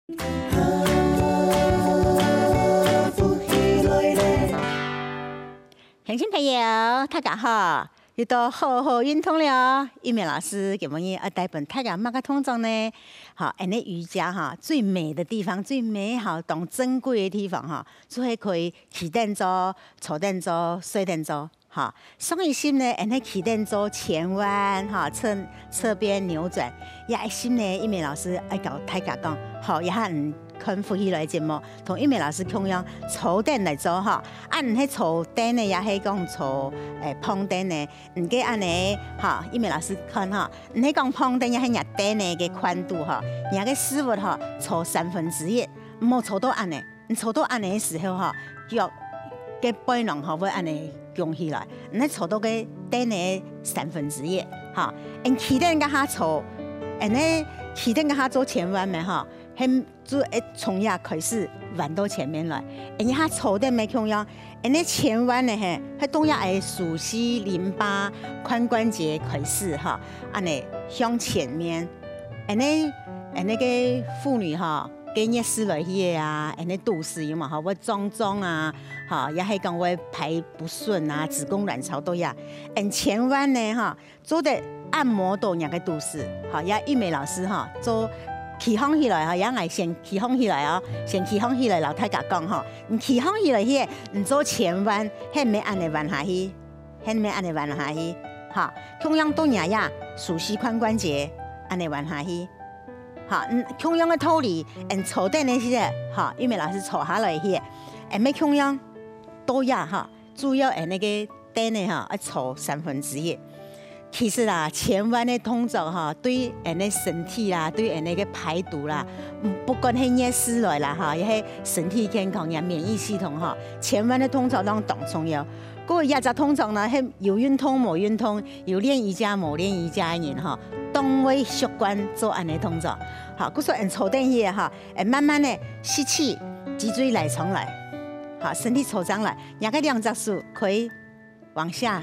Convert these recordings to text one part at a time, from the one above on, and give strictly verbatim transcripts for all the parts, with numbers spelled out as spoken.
鄉親朋友，大家好！又到好好運動了哦！玉美老師今晡日愛帶分大家麼个動作呢？好，恁呢瑜伽哈，最美的地方，最美好、當珍貴的地方哈，就係可以企等做、坐等做、睡等做。 哈，上一集呢，𠊎等係企等做前彎，哈，側、側邊扭轉。這一集呢，玉美老師愛教大家講，好，這下你看福氣來節目，同玉美老師共樣坐等來做哈。啊，你係坐等呢，也係講坐，誒，膨等呢？你个恁呢，哈，玉美老師看哈，你係講膨等也係若等呢个寬度哈，若个屎朏哈，坐三分之一，毋好坐到恁呢。 你坐到恁呢个時候哈，腳个背囊吼會恁呢弓起來，你坐到个凳个三分之一哈。你企等該下坐，你企等該下做前彎个哈，係就會從這開始彎到前面來。你下坐等个共樣，你前彎个係，係對這个手膝、淋巴、髖關節開始哈，恁呢向前面。你、你个婦女哈， 个月事來去个啊，恁呢肚屎有無吼，會脹脹啊，吼，也係講會排不順啊，子宮卵巢都有。恁前彎呢吼，做得按摩到若个肚屎，吼，也玉美老師吼，做企䟘起來吼，也𠊎先企䟘起來哦，先企䟘起來摎大家講吼，你企䟘起來去，你做前彎，係毋係恁呢彎下去？ 係毋係恁呢彎下去，哈，共樣到若這手膝髖關節恁呢彎下去，哈，嗯，共樣个道理，𠊎坐等个時節，哈，玉美老師坐下來去，𠊎乜共樣到這哈，主要𠊎个凳个哈，愛坐三分之一。其實啊，前彎个動作哈，對𠊎个身體啦，對𠊎个排毒啦，嗯，不管係月事來啦哈，也係身體健康呀，免疫系統哈，前彎个動作攏當重要。 故這隻動作呢，係有運動無運動，有練瑜伽無練瑜伽个人吼，當會習慣做恁呢動作。好，故所𠊎坐等去吼，會慢慢个吸氣，脊椎拉長來，好，身體坐正來，若个兩隻手可以往下，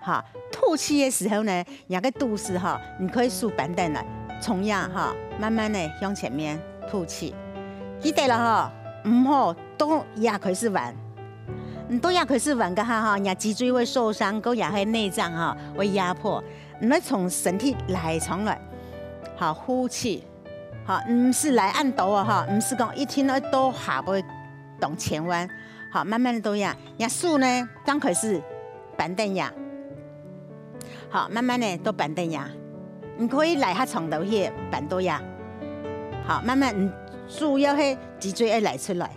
好，吐氣个時候呢， 若个肚屎吼，你可以手扳等來，從這吼，慢慢个向前面吐氣。記得了吼，毋好到這開始彎。你到這開始彎該下吼，若脊椎會受傷，過也係內臟吼會壓迫。你愛從身體拉長來，好，呼氣。 好，毋使拉恁多哦，吼，毋使講一定愛到下背當前彎，好，慢慢个到這，若手呢，正開始扳等這，好，慢慢个到扳等這，你可以拉較長兜去扳到這，好，慢慢，嗯，主要係脊椎愛拉出來，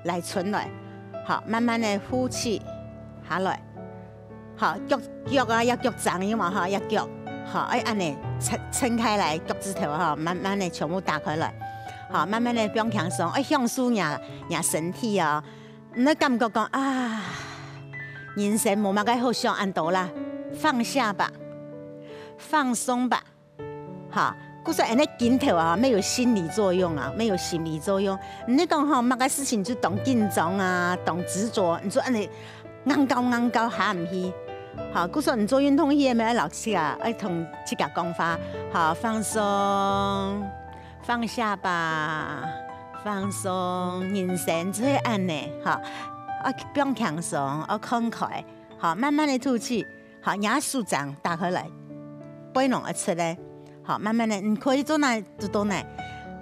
拉伸來，好，慢慢个呼氣下來。 好，腳，腳啊，這腳掌有無吼？這腳，好，愛恁呢撐，撐開來，腳趾頭吼，慢慢个全部打開來，好，慢慢个放輕鬆，愛享受若，若身體哦。你愛感覺講啊，人生無麼个好想恁多啦，放下吧，放鬆吧。 哈，故所恁呢筋頭啊，乜有心理作用啊，乜有心理作用。你講吼，麼个事情就當緊張啊，當執著，你就恁呢硬搞硬搞下毋去。哈，故所你做運動去，乜愛摎自家，愛同自家講話，哈，放鬆，放下吧，放鬆，人生就係恁呢，哈，愛放輕鬆，愛看開，哈，慢慢个吐氣。 好，若手掌打開來，背囊愛直个。好，慢慢个，你可以做哪就做哪。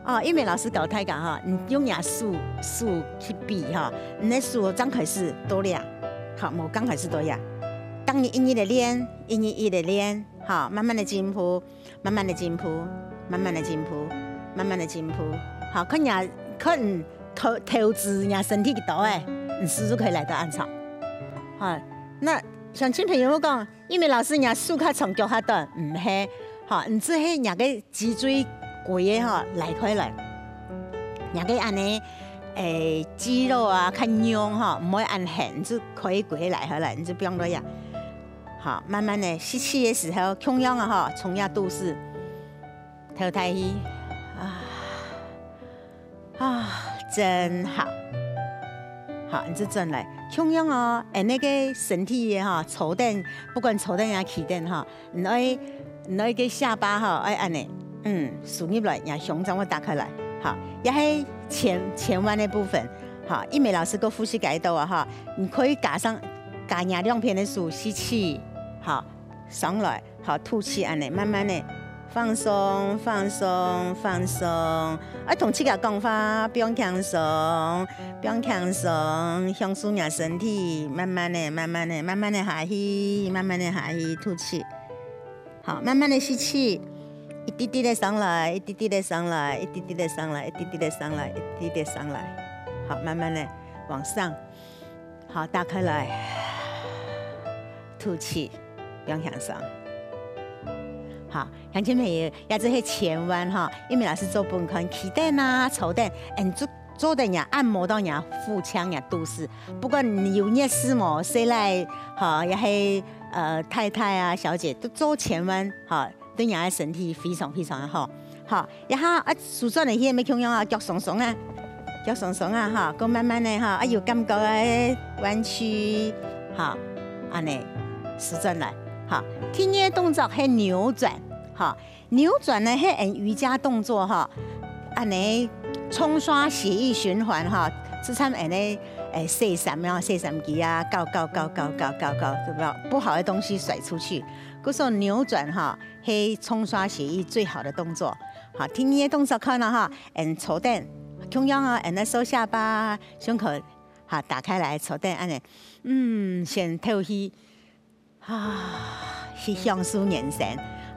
哦，因為老師教大家吼，你用若手，手去比吼，你个手正開始到這，好，無正開始到這。當你一日个練，一日一日个練，好，慢慢个進步，慢慢个進步，慢慢个進步，慢慢个進步。好，看若，看投，投資若身體幾多誒，你係毋係可以來到恁長？好，那鄉親朋友，𠊎講， 因為老師若手較長腳較短，毋係，吼，你就係若个脊椎骨个吼拉開來，若个恁呢，誒，肌肉啊較軟吼，毋會恁絚，你就可以骨个拉開來，你就放落去啊。好，慢慢个吸氣个時候，共樣啊吼，從若肚屎敨大氣，啊。 啊，真好。好，你就轉來。共樣哦，恁呢个身體个吼，坐等，不管坐等也企等吼，你愛，你愛个下巴吼，愛恁呢，嗯，收入來，若胸正會打開來。好，這係前，前彎个部分。好，玉美老師个呼吸改到啊，哈，你可以加上，加若兩片个手吸氣，好，上來，好，吐氣，恁呢，慢慢个放鬆，放鬆，放鬆。愛同自家講話，放輕鬆，放輕鬆，享受若身體，慢慢个，慢慢个，慢慢个下去，慢慢个下去，吐氣。 好，慢慢个吸氣，一滴滴个上來，一滴滴个上來，一滴滴个上來，一滴滴个上來，一滴滴个上來。好，慢慢个往上。好，打開來，吐氣，放輕鬆。好，鄉親朋友，這就係前彎哈，玉美老師做分你看，企等啊，坐等，嗯，做，做得若按摩到若腹腔、若肚屎。不管你有月事無，細賴，哈，也係，呃，太太啊、小姐，都做前彎，哈， 對若个身體非常非常个好。好，這下啊，收轉來去，乜共樣啊，腳鬆鬆啊，腳鬆鬆啊，哈，過慢慢个哈，啊，有感覺个彎曲，哈，恁呢，收轉來，哈。第二个動作係扭轉，哈，扭轉呢係𫣆瑜伽動作哈，恁呢沖刷血液循環哈，就像𫣆呢，誒，洗衫啊，洗衫機啊，搞搞搞搞搞搞搞，對不對？不好的東西甩出去，故所扭轉哈， 係沖刷血液最好的動作。好，第二个動作看了哈，嗯，坐等，共樣哦，嗯，收下巴，胸口，好，打開來，坐等，恁呢，嗯，先透氣，啊，去享受人生。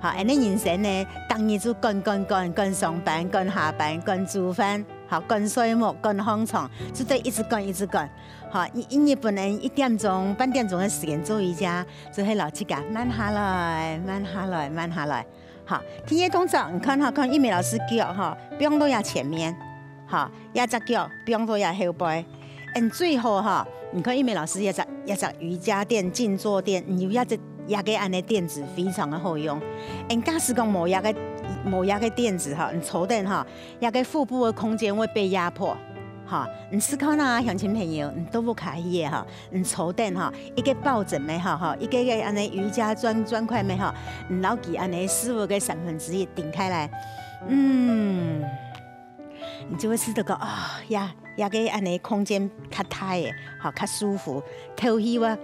好，恁呢人生呢，逐日就趕趕趕，趕上班，趕下班，趕煮飯，好，趕睡目，趕䟘床，就對一直趕，一直趕。好，一，一日本來一點鐘、半點鐘个時間做瑜伽， 就係摎自家慢下來，慢下來，慢下來。好，第二个動作，你看哈，看玉美老師腳哈，放到這前面，哈，這隻腳放到這後背。嗯，最好哈，你看玉美老師這隻，這隻瑜伽墊、靜坐墊，你有這隻，這個恁呢墊子非常个好用。嗯，假使講無這個，無這個墊子哈，你坐等哈， 這個腹部个空間會被壓迫。哈，你試看啊，鄉親朋友，你到屋下去个哈，你坐等哈，一個抱枕乜好，哈，一個个恁呢瑜伽磚，磚塊乜好，你摎佢恁呢屎朏个三分之一頂開來，嗯，你就會試著講，啊，呀，這個恁呢空間較大个，哈，較舒服，透氣啊，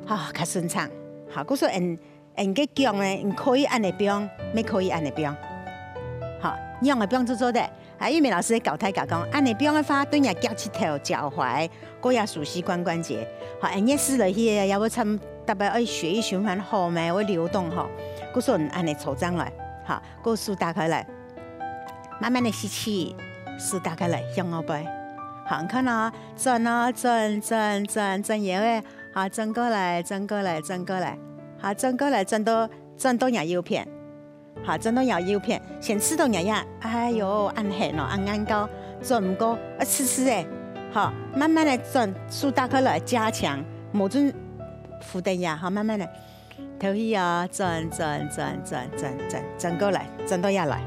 哈，較順暢。哈，故所，嗯， 𫣆个腳呢，你可以恁呢放，乜可以恁呢放。好，仰仔放就做得。啊，玉美老師教大家講，恁呢放个話，對若腳膝頭、腳踝，過也熟悉髖關節。好，𫣆月事來去，也會參，特別愛血液循環好咩，會流動吼。故所恁呢坐正來，好，過手打開來。 慢慢个吸氣，手打開來向後背。好，你看哦，轉哦，轉，轉，轉，轉腰仔，好，轉過來，轉過來，轉過來，好，轉過來，轉到，轉到若右片，好，轉到若右片，先試著若呀，哎喲，恁絚哦，恁硬高，轉毋過，愛試試仔，好，慢慢个轉，手打開來，加強，無準扶等呀，好，慢慢个。 透氣哦，轉，轉，轉，轉，轉，轉，轉過來，轉到這來。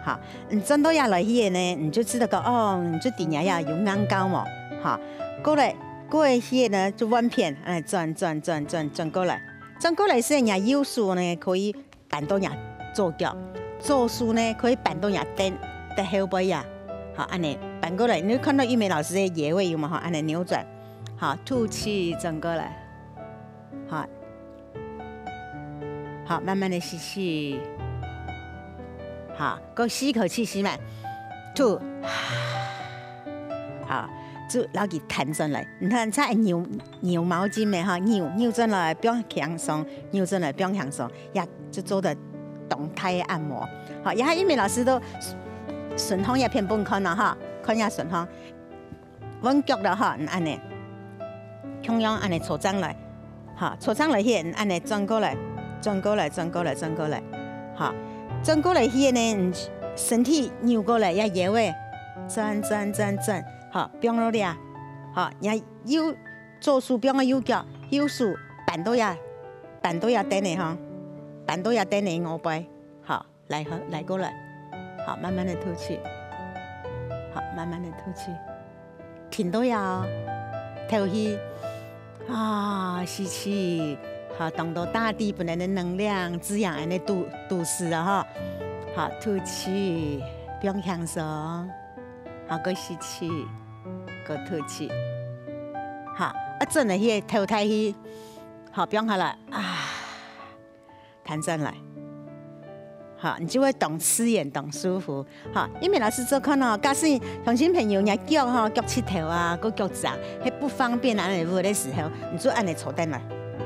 好，你轉到這來去个呢，你就知道講，哦，你就知若呀有硬高無？好，過來，過來去个呢，就換片，哎，轉，轉，轉，轉，轉過來。轉過來時，若右手呢，可以扳到若左腳，左手呢，可以扳到若凳，凳後背呀。好，恁呢扳過來，你看到玉美老師个腰仔有無？好，恁呢扭轉。好，吐氣，轉過來。好， 好，慢慢个吸氣。好，過吸一口氣，吸滿，吐。好，就摎佢彈轉來。你看，像扭，扭毛巾个吼，扭，扭轉來，放輕鬆，扭轉來，放輕鬆，也就做得動態个按摩。好，這下玉美老師都順風也片分看了哈，看一下順風。 換腳了哈，你恁呢，共樣恁呢坐正來，哈，坐正來去，你恁呢轉過來，轉過來，轉過來，轉過來，哈，轉過來去呢，你身體扭過來，這腰仔，轉，轉，轉，轉，哈，放落這，哈，若右，左手放个右腳，右手扳到這，扳到這凳仔哈，扳到這凳仔後背，哈。 來，好，來過來。好，慢慢个吐氣。好，慢慢个吐氣。停到這哦，透氣。啊，吸氣。好，當多大地本來个能量滋養恁呢肚，肚屎啊哈。好，吐氣，放輕鬆，好，過吸氣，過吐氣。好，啊，轉來去，頭抬起，好，放下來，啊，彈轉來。好，你就會當自然、當舒服。好，因為老師做看哦，假使鄉親朋友若腳吼，腳膝頭啊，个腳踭，係不方便恁樣个時候，你就恁樣坐等來，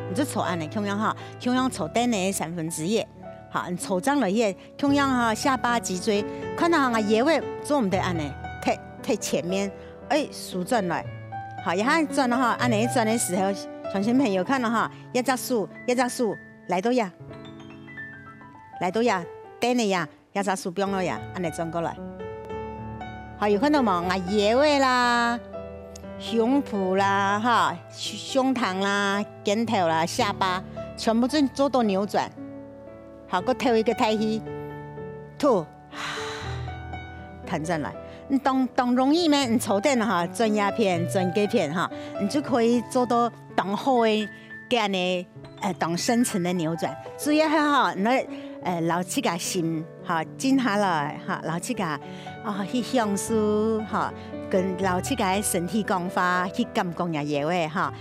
你就坐恁樣，共樣吼，共樣坐等个三分之一。好，你坐正來去，共樣吼，下巴脊椎，看到吼，腰仔做毋得恁樣，忒忒前面，哎，收轉來。好，一下轉吼，恁樣一轉个時候，鄉親朋友看到吼，一隻手，一隻手，來到這，來到這，等个這，一隻手放落這，恁樣轉過來。好，有看到無？𠊎腰仔啦、胸脯啦、哈、胸胸膛啦、肩頭啦、下巴，全部做做到扭轉。好，過敨一个大氣，吐。 彈轉來。你當當容易咩？你坐等吼，轉這片，轉該片吼，你就可以做到當好个个恁樣，呃，當深層个扭轉。主要係吼，你呃，摎自家心吼靜下來吼，摎自家啊去享受吼，跟摎自家个身體講話，去感覺若腰仔吼。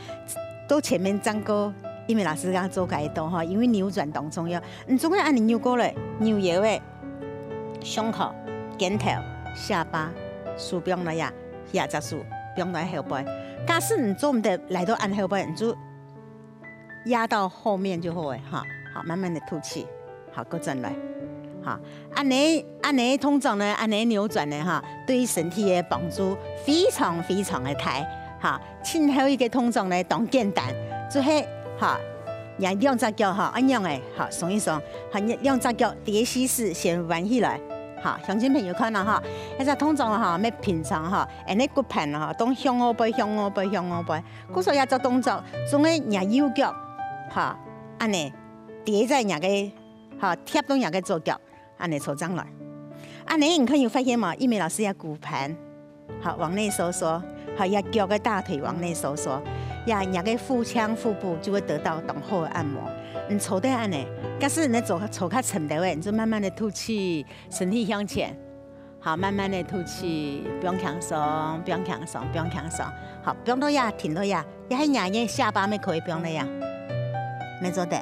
到前面正過，因為老師剛剛做該一道吼，因為扭轉當重要，你總愛恁樣扭過來，扭腰仔。 胸口、肩頭、下巴，手放落這，這隻手放落後背。假使你做毋得來到恁後背，你就壓到後面就好了哈。好，慢慢的吐氣，好，過轉來，好，恁樣恁樣動作呢，恁樣扭轉呢哈，對身體的幫助非常非常的大，哈。 盡後一个動作呢，當簡單，就係，哈，若兩隻腳哈，恁樣仔，哈，鬆一鬆，哈，兩隻腳蝶式式先彎起來，哈，鄉親朋友看啊哈，這隻動作哈，愛平常哈，恁樣骨盤哈，當向後背、向後背、向後背，故所這隻動作，總係若右腳，哈，恁樣蝶在若个，哈，貼到若个左腳， 恁樣坐正來。恁樣你看有發現無？玉美老師這骨盤，好，往內收縮，好，這腳个大腿往內收縮，呀，你个腹腔、腹部就會得到當好的按摩。你坐等恁樣，假使你坐坐較沉兜仔，你就慢慢的吐氣，身體向前，好，慢慢的吐氣，放輕鬆，放輕鬆，放輕鬆，好，放到這，停到這，這係你个下巴乜可以放到這，乜做得，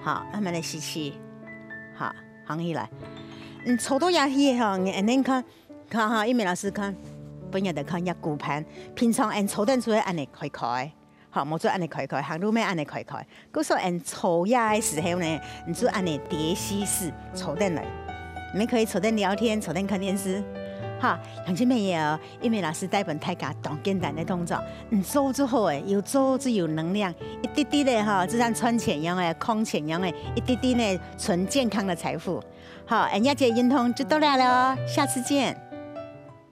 好，慢慢的吸氣，好。 䟘起來。嗯，坐到這去吼，你恁樣看，看哈，玉美老師看，分人家看這骨盤，平常𠊎坐等就會恁樣開開，吼，無就恁樣開開，行路乜恁樣開開。故所𠊎坐這个時候呢，你就恁樣蝶式式坐等來。你們可以坐等聊天，坐等看電視，哈，鄉親朋友， 玉美老師帶分大家當簡單个動作，你做就好欸，有做就有能量，一滴滴仔吼，就像賺錢樣仔、礦錢樣仔，一滴滴仔存健康的財富。好，恁樣這運動就到這了，下次見。